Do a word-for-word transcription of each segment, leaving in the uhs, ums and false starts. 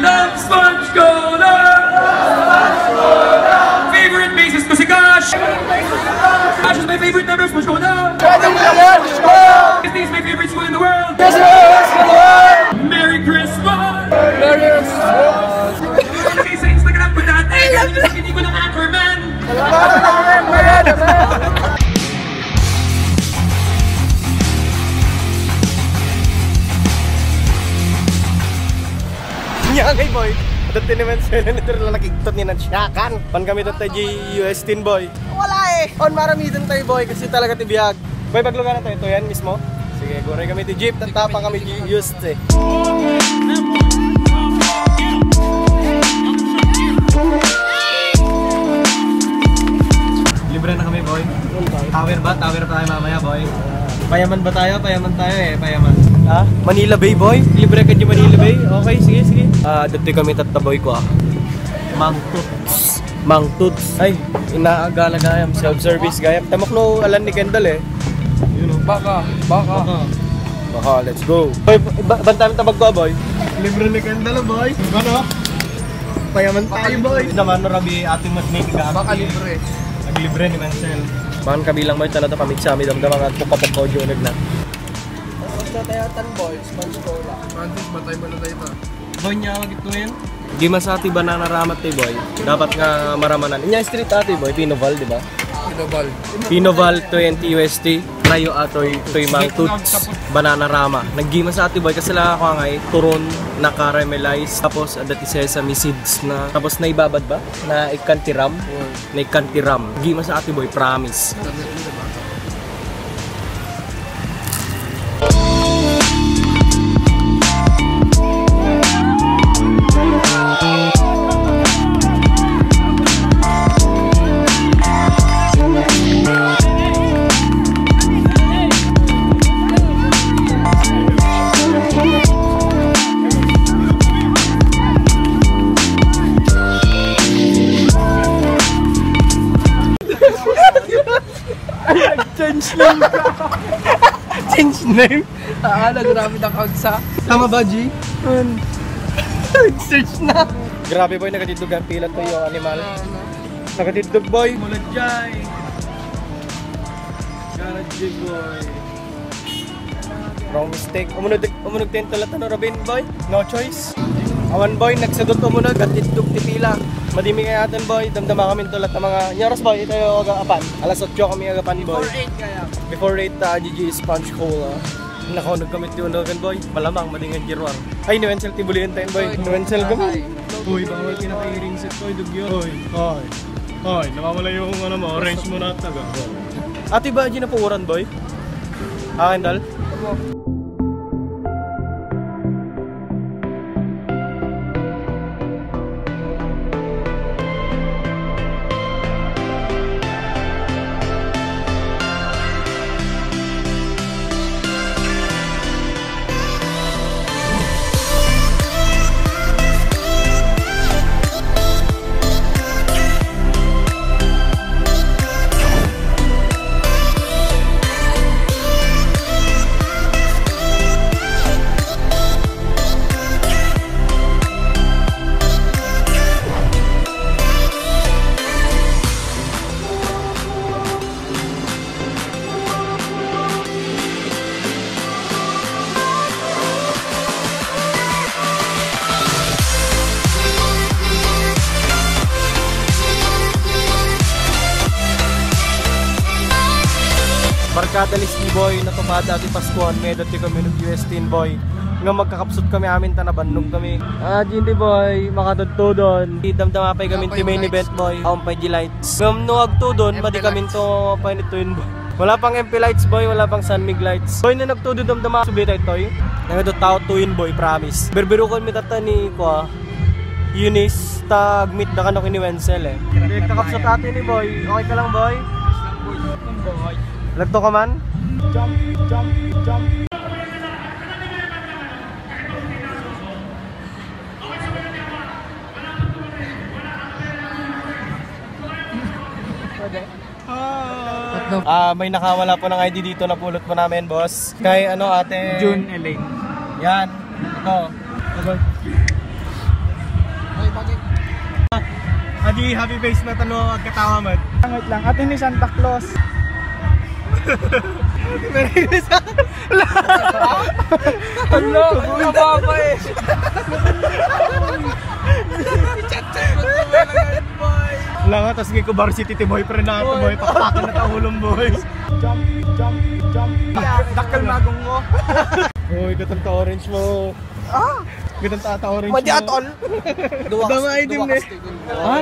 Love Sponge Cola! Favorite bassist ko si Gosh! Gosh is my favorite member, Sponge Cola! Disney is my favorite school in the world! Merry Christmas! Merry Christmas! Sa Instagram ko dati, hindi ko ng Anchorman! Nya kay boy, adda ti ni Mansela ni Turla nakigtot ni Nansyakan. Pan kami tatta di U S ten boy. Wala eh. On maramiden tayo boy kasi talaga ti biag. Boy, pagluganan tayo. Ito yan mismo. Sige, guray kami ti jeep. Tatapang kami di U S ten. Libre na kami, boy. Tower ba? Tower tayo mamaya, boy. Payaman ba tayo? Payaman tayo eh, payaman. Ha? Manila Bay, boy? Libre ka di Manila Bay? Okay, sige, sige. Ah, dito kami tatta boy ko ah. Mang Toots. Mang Toots. Ay, inaagala gayam. Self-service gayam. Tamok no, alan ni Kendall eh. Yun o. Baka, baka. Baka. Baka, let's go. Boy, ba bantayan tabag ko, boy. Libre ni Kendall, boy. Ano? Payaman tayo, boy. Naman no rabi ating mas may tiga. Baka libre. Naglibre ni Mansel. Mangan kabilang mo ito na to, kami sa amin, damdam ang pukapok ko, junag na. Basta tayo tan, boy, sponge cola. Mantis, matay ba na tayo ta? Boy, niya, magituin. Di masati banana ramat ti boy. Dapat nga maramanan. Inya street ati boy, Pinoval, di ba? Pinoval. Pinoval twenty U S T. Rayo atoy toy Mang Toots. Banana rama. Naggimas ati boy kasi lang ako ngay turon na caramelize. Tapos adda ti sesame seeds na. Tapos naibabad ba? Na ikan ti ram. Nagkan ti ram. Gimas ati boy, promise. Change name ka. Change name? Ah, nagrabe na kagsa. Tama ba, G? Search na. Grabe, boy, nakadidog ang pila to yung animal. Nakadidog, boy. Mula jay. Garage boy. Wrong mistake. Umunog, umunog tayo tulad ano, Robin, boy? No choice. Awan, boy, nagsagot umunog at itlog ti pila. Madimi kaya atin, boy. Damdama kami tulad ng mga nyaros, boy. Ito yung aga-, apan. Alas otso kami agapan, boy. Before eight kaya. Before eight, ah, G G Sponge Cola. Nakaunod kami ti unogan, boy. Malamang, madingan giruar. Ay, ni Wenzel ti bulian tayo, boy. Ni Wenzel kami. Uy, bawal kinakairing set, boy. Dugyo. Uy, uy. Uy, namamalayo kung ano mo. Orange mo na at taga. Ate ba, Gina, puuran, boy? Akin, dal? Barkada Listi Boy, natupad ti Paskuhan, may dati kami nag-U S ten, boy. Nga magkakapsut kami amin, ta nabannong kami. Ah, G N T boy, makatudtudon. Idamdama pa'y kami ti main event, boy. Awan pa'y di lights. Ngam no agtudon, madi kami to painituin, boy. Wala pang M P lights, boy. Wala pang San Mig lights. Boy, na nagtudon damdama. Subi tayo, toy. Nagado tao tuin, boy, promise. Berberukan mi tata ni, kwa, Eunice, ta agmeet da kano kini Wenzel, eh. Kakapsut ati ni, boy. Okay ka lang, boy? Lagto ka man? Jump, jump, jump. Ah, may nakawala po ng I D dito, napulot po namin, boss. Kay ano, ate? June Elaine. Yan. Ito. Okay. Happy face na talo, agkatawa man. Angat lang. Atin ni Santa Claus. Merry Christmas. Hala, ang baba eh. Chat-chat mo to, boy. Wala nga, tas ngayon ko varsity ti boyfriend na ako, boy. Pakpakan na ta ulom, boy. Jump, jump, jump. Dakkel magung mo. Uy, gatang ta orange mo. Ah? Gatang ta orange mo. Madi at all. Duwa. Dama ay din eh. Ha?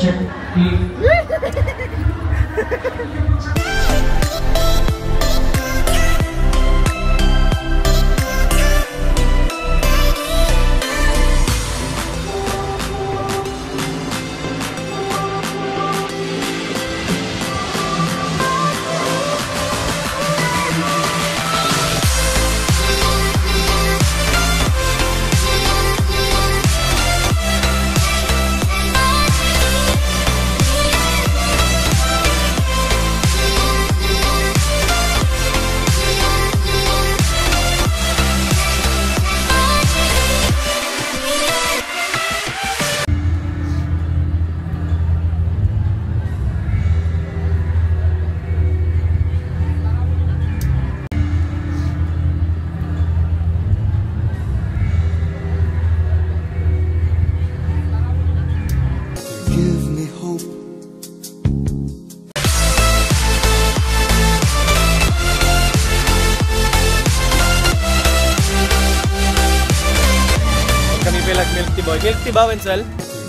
Check. Give me hope. Kami pala milk tea, boy. Milk tea ba, Wenzel?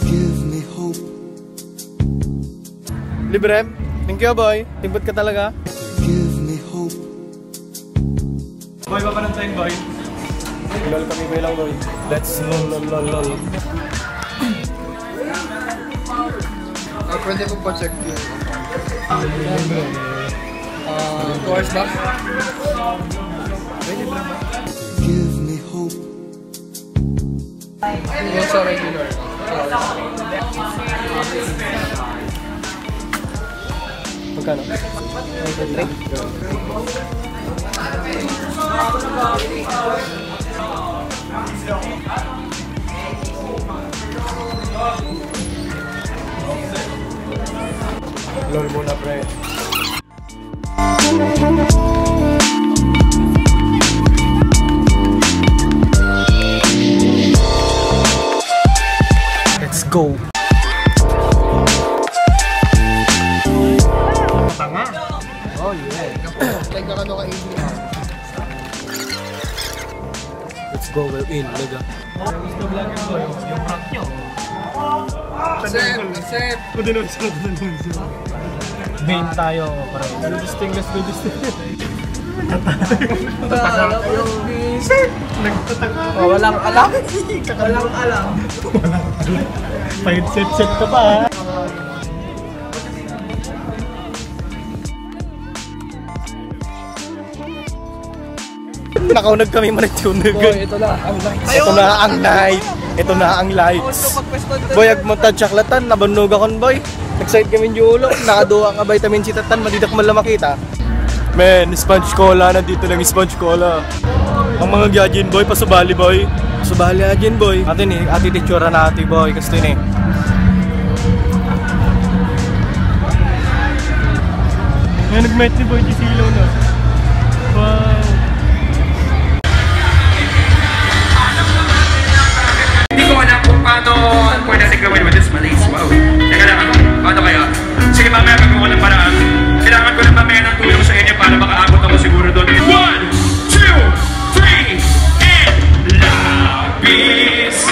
Give me hope. Libre? Thank you, boy. Timpot ka talaga. Give me hope. Boy, papanantayin, boy. Lol kami, boy, lang, boy. Let's lol, lol, lol, lol. Ah, pwede ko pa-check yung, ah, two hours ba? Pwede, bro. Give me hope. Yung sa regular. Magkano? Three? Lol muna, pre. Let's go. Tanga. Oh, yeah. Teka ka nung kainin. Let's go, we're in, nigga. Gusto vlogger ko, yung, yung prank nyo. Sir, sir. Kung din ako sa, kung din ako sa. Game tayo, pare. Let's go, let's go. Nagtataka. Oh, walang alam. Walang alam. Walang alam. Pa-headset-set ka pa, ha? Nakaunag kami man iti uneg. Boy, ito na ang lights. Ito na ang night. Ito na ang lights. Boy, agmunta chocolate tan, nabannog akon, boy. Excited kami, Julo. Nakaduwa nga vitamin C tatan, madidak man lang makita. Men, sponge cola, nandito lang sponge cola. Ang mga gyajin, boy, pasubali, boy. Pasubali, ajin, boy. Ate ni, ate, titsura na ate, boy. Gusto ni. Ngayon, nag-met ni Boy Gisilo na. Wow. Hindi ko alam kung paano, kung pwede natin gawin with this malaise. Wow. Teka lang, ano? Paano kaya? Sige, mamaya gagawa ko ng paraan. Kailangan ko lang mamaya ng tulong sa inyo para makaabot ako siguro doon. One, two, three, and labis.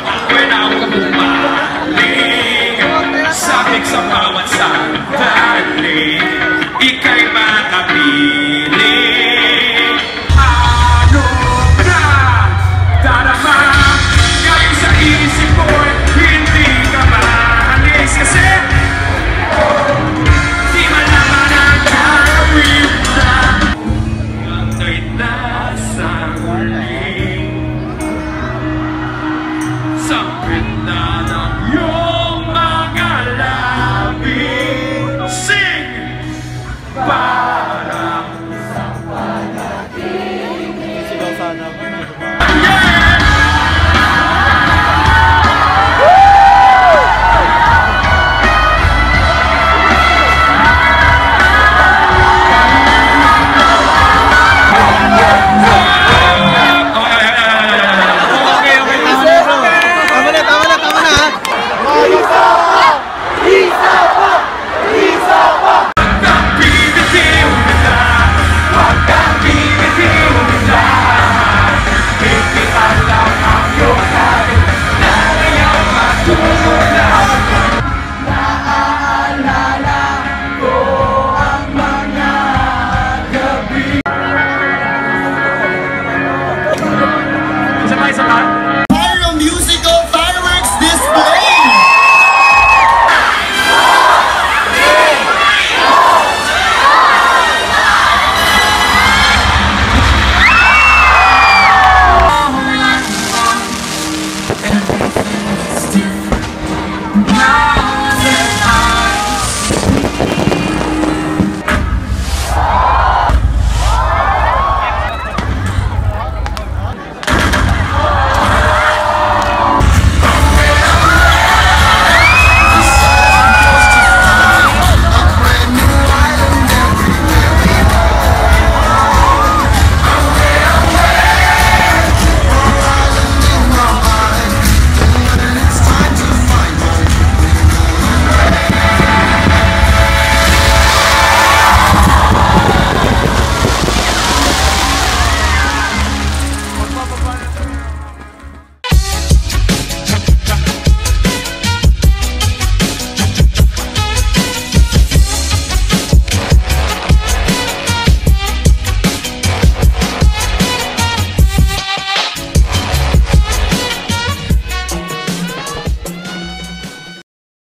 Ako'y na bumalik. Sabik sa bawat sandali. Ika'y makapiling.